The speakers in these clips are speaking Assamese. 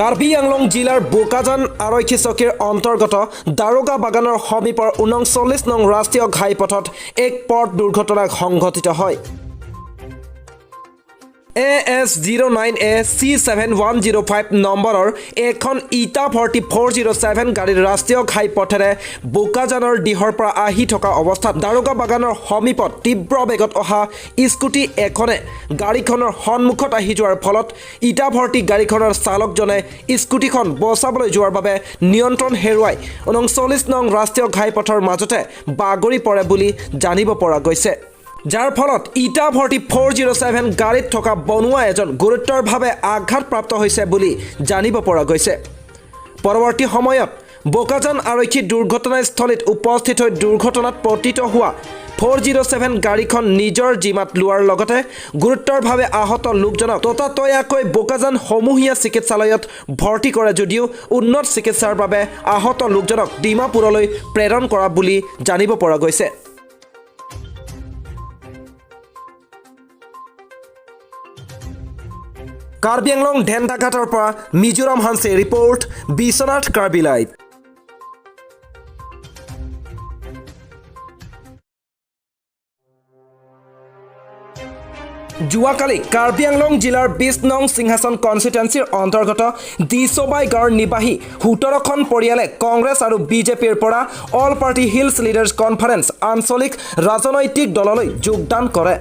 কাৰ্বি আংলং জিলাৰ বোকাজান আৰক্ষী চকীৰ অন্তৰ্গত দাৰোগা বাগানৰ সমীপৰ 39 নং ৰাষ্ট্ৰীয় ঘাইপথত এক পথ দুৰ্ঘটনা সংঘটিত হয়। AS 09 AC 7105 নম্বৰৰ এখন ইটা ভৰ্তি 407 গাড়ীৰ ৰাষ্ট্ৰীয় ঘাইপথেৰে বোকাজানৰ দিশৰ পৰা আহি থকা অৱস্থাত দাৰোগা বাগানৰ সমীপত তীব্ৰ বেগত অহা স্কুটি এখনে গাড়ীখনৰ সন্মুখত আহি যোৱাৰ ফলত ইটা ভৰ্তি গাড়ীখনৰ চালকজনে স্কুটিখন বচাবলৈ যোৱাৰ বাবে নিয়ন্ত্ৰণ হেৰুৱাই 39 নং ৰাষ্ট্ৰীয় ঘাইপথৰ মাজতে বাগৰি পৰে বুলি জানিব পৰা গৈছে, যাৰ ফলত ইটা ভৰ্তি 407 গাড়ীত থকা বনোৱা এজন গুৰুতৰভাৱে আঘাতপ্ৰাপ্ত হৈছে বুলি জানিব পৰা গৈছে। পৰৱৰ্তী সময়ত বোকাজান আৰক্ষী দুৰ্ঘটনাস্থলীত উপস্থিত হৈ দুৰ্ঘটনাত পতিত হোৱা 407 গাড়ীখন নিজৰ জিম্মাত লোৱাৰ লগতে গুৰুতৰভাৱে আহত লোকজনক ততাতৈয়াকৈ বোকাজান সমূহীয়া চিকিৎসালয়ত ভৰ্তি কৰে যদিও উন্নত চিকিৎসাৰ বাবে আহত লোকজনক ডিমাপুৰলৈ প্ৰেৰণ কৰা বুলি জানিব পৰা গৈছে। কাৰ্বি আংলং ঢেন্টাঘাটৰ পৰা মিজোৰাম হানছে ৰিপৰ্ট, বিশ্বনাথ কাৰ্বি লাইভ। যোৱাকালি কাৰ্বি আংলং জিলাৰ 20 নং সিংহাসন কনষ্টিটুৱেঞ্চিৰ অন্তৰ্গত দিছবাই গাঁৱৰ নিবাসী 17খন পৰিয়ালে কংগ্ৰেছ আৰু বিজেপিৰ পৰা All Party Hills Leaders Conference আঞ্চলিক ৰাজনৈতিক দললৈ যোগদান কৰে।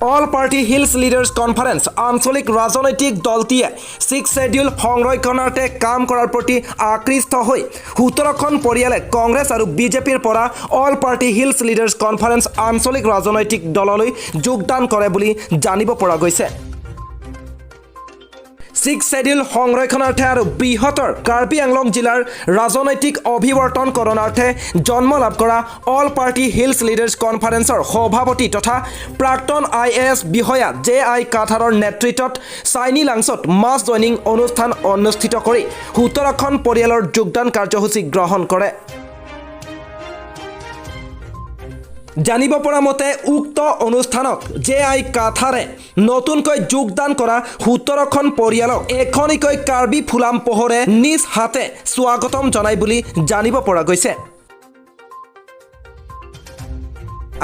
All Party Hills Leaders Conference আঞ্চলিক ৰাজনৈতিক দলটিয়ে ছিক্স শ্বেডিউল সংৰক্ষণাৰ্থে কাম কৰাৰ প্ৰতি আকৃষ্ট হৈ 17খন পৰিয়ালে কংগ্ৰেছ আৰু বিজেপিৰ পৰা All Party Hills Leaders Conference আঞ্চলিক ৰাজনৈতিক দললৈ যোগদান কৰে বুলি জানিব পৰা গৈছে। ছিক্স শ্বেডিউল সংৰক্ষণাৰ্থে আৰু বৃহত্তৰ কাৰ্বি আংলং জিলাৰ ৰাজনৈতিক অভিৱৰ্তনকৰণাৰ্থে জন্ম লাভ কৰা অল পাৰ্টি হিলছ লিডাৰ্ছ কনফাৰেন্সৰ সভাপতি তথা প্ৰাক্তন আইএএছ বিষয়া জে আই কাথাৰৰ নেতৃত্বত চাইনি লাংছত মাছ জইনিং অনুষ্ঠান অনুষ্ঠিত কৰি 17খন পৰিয়ালৰ যোগদান কাৰ্যসূচী গ্ৰহণ কৰে। জানিব পৰা মতে, উক্ত অনুষ্ঠানত জে আই কাথাৰে নতুনকৈ যোগদান কৰা 17খন পৰিয়ালক এখনিকৈ কাৰ্বি ফুলাম পোহৰে নিজ হাতে স্বাগতম জনাই বুলি জানিব পৰা গৈছে।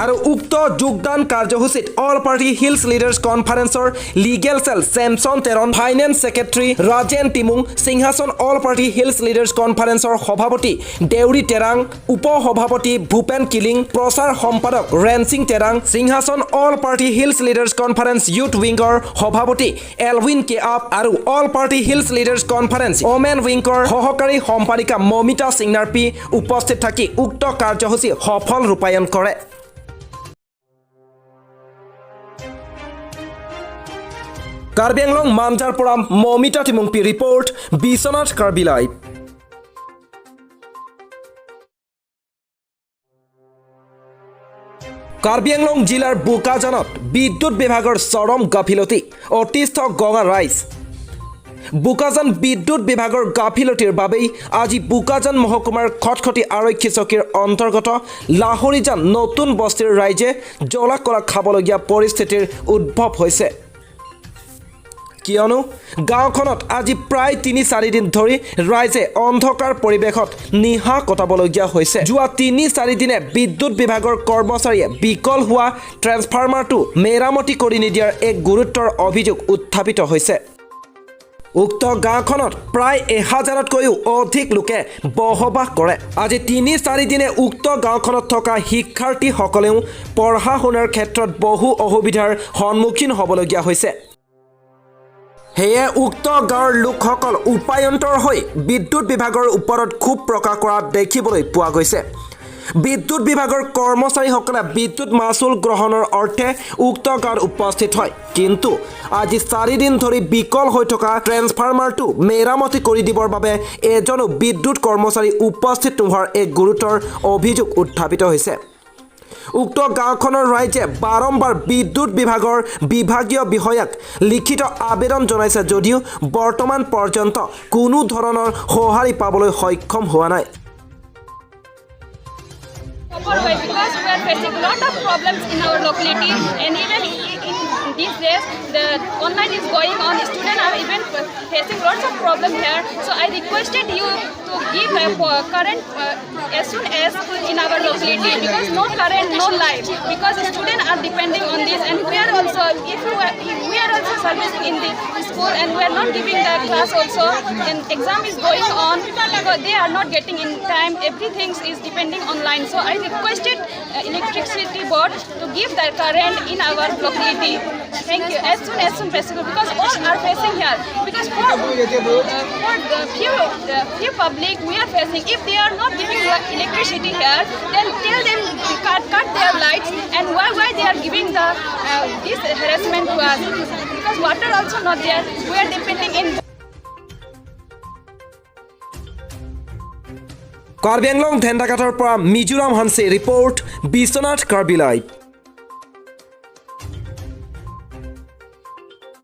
আৰু উক্ত যোগদান কাৰ্যসূচীত অল পাৰ্টি হিলছ লিডাৰ্ছ কনফাৰেন্সৰ legal cell Samson Teron, finance secretary Rajen Timung, Singhason All Party Hills Leaders কনফাৰেন্সৰ সভাপতি দেউৰী তেৰাং, উপ সভাপতি ভূপেন কিলিং, প্ৰচাৰ সম্পাদক ৰেনচিং তেৰাং, সিংহাসন All Party Hills Leaders Conference youth উইংগৰ সভাপতি এলউইন কে আপ আৰু All Party Hills Leaders Conference women উইংগৰ সহকাৰী সম্পাদিকা মমিতা সিংনাৰপি উপস্থিত থাকি উক্ত কাৰ্যসূচী সফল ৰূপায়ণ কৰে। কাৰ্বি আংলং মাঞ্জাৰ পৰা মমিতা তিমুংপি ৰিপৰ্ট, বিশ্বনাথ কাৰ্বি লাইভ। কাৰ্বি আংলং জিলাৰ বোকাজানত বিদ্যুৎ বিভাগৰ চৰম গাফিলতি, অতিষ্ঠ গঙা ৰাইজ। বোকাজান বিদ্যুৎ বিভাগৰ গাফিলতিৰ বাবেই আজি বোকাজান মহকুমাৰ খটখটি আৰক্ষী চকীৰ অন্তৰ্গত লাহৰিজান নতুন বস্তিৰ ৰাইজে জ্বলা কলা খাবলগীয়া পৰিস্থিতিৰ উদ্ভৱ হৈছে। কিয়নো গাঁওখনত আজি প্ৰায় 3-4 দিন ধৰি ৰাইজে অন্ধকাৰ পৰিৱেশত নিশা কটাবলগীয়া হৈছে। যোৱা 3-4 দিনে বিদ্যুৎ বিভাগৰ কৰ্মচাৰীয়ে বিকল হোৱা ট্ৰেন্সফাৰ্মাৰটো মেৰামতি কৰি নিদিয়াৰ এক গুৰুতৰ অভিযোগ উত্থাপিত হৈছে। উক্ত গাঁওখনত প্ৰায় 1000তকৈও অধিক লোকে বসবাস কৰে। আজি 3-4 দিনে উক্ত গাঁওখনত থকা শিক্ষাৰ্থীসকলেও পঢ়া শুনাৰ ক্ষেত্ৰত বহু অসুবিধাৰ সন্মুখীন হ'বলগীয়া হৈছে। সেয়ে উক্ত গাঁৱৰ লোকসকল উপায়ন্তৰ হৈ বিদ্যুৎ বিভাগৰ ওপৰত ক্ষোভ প্ৰকাশ কৰা দেখিবলৈ পোৱা গৈছে। বিদ্যুৎ বিভাগৰ কৰ্মচাৰীসকলে বিদ্যুৎ মাচুল গ্ৰহণৰ অৰ্থে উক্ত গাঁৱত উপস্থিত হয়, কিন্তু আজি 4 দিন ধৰি বিকল হৈ থকা ট্ৰেন্সফাৰ্মাৰটো মেৰামতি কৰি দিবৰ বাবে এজনো বিদ্যুৎ কৰ্মচাৰী উপস্থিত নোহোৱাৰ এক গুৰুতৰ অভিযোগ উত্থাপিত হৈছে। উক্ত গাঁওখনৰ ৰাইজে বাৰম্বাৰ বিদ্যুৎ বিভাগৰ বিভাগীয় বিষয়াক লিখিত আবেদন জনাইছে যদিও বৰ্তমান পৰ্যন্ত কোনো ধৰণৰ সঁহাৰি পাবলৈ সক্ষম হোৱা নাই। Proper way, because we are facing lot of problems in our locality and even in These days the online is going on. Students are even facing lots of problem here. So I requested you to give a current as soon as in our locality, because no current, no life. Because students are depending on this, and we are also if we are, we are also servicing in the school, and we are not giving the class also, and exam is going on because they are not getting in time. Everything is depending online. So I requested electricity board to give the current in our locality. Thank you. As soon possible, because all are facing here. Because for the few public we are facing. If they are not giving electricity here, then tell them to cut their lights, and why they are giving the this harassment to us? Because water also not there. We are depending in Karbi Anglong ধেন্দাঘাটৰ পৰা মিজোৰাম হানছে ৰিপৰ্ট, বিশ্বনাথ কাৰ্বি লাইভ।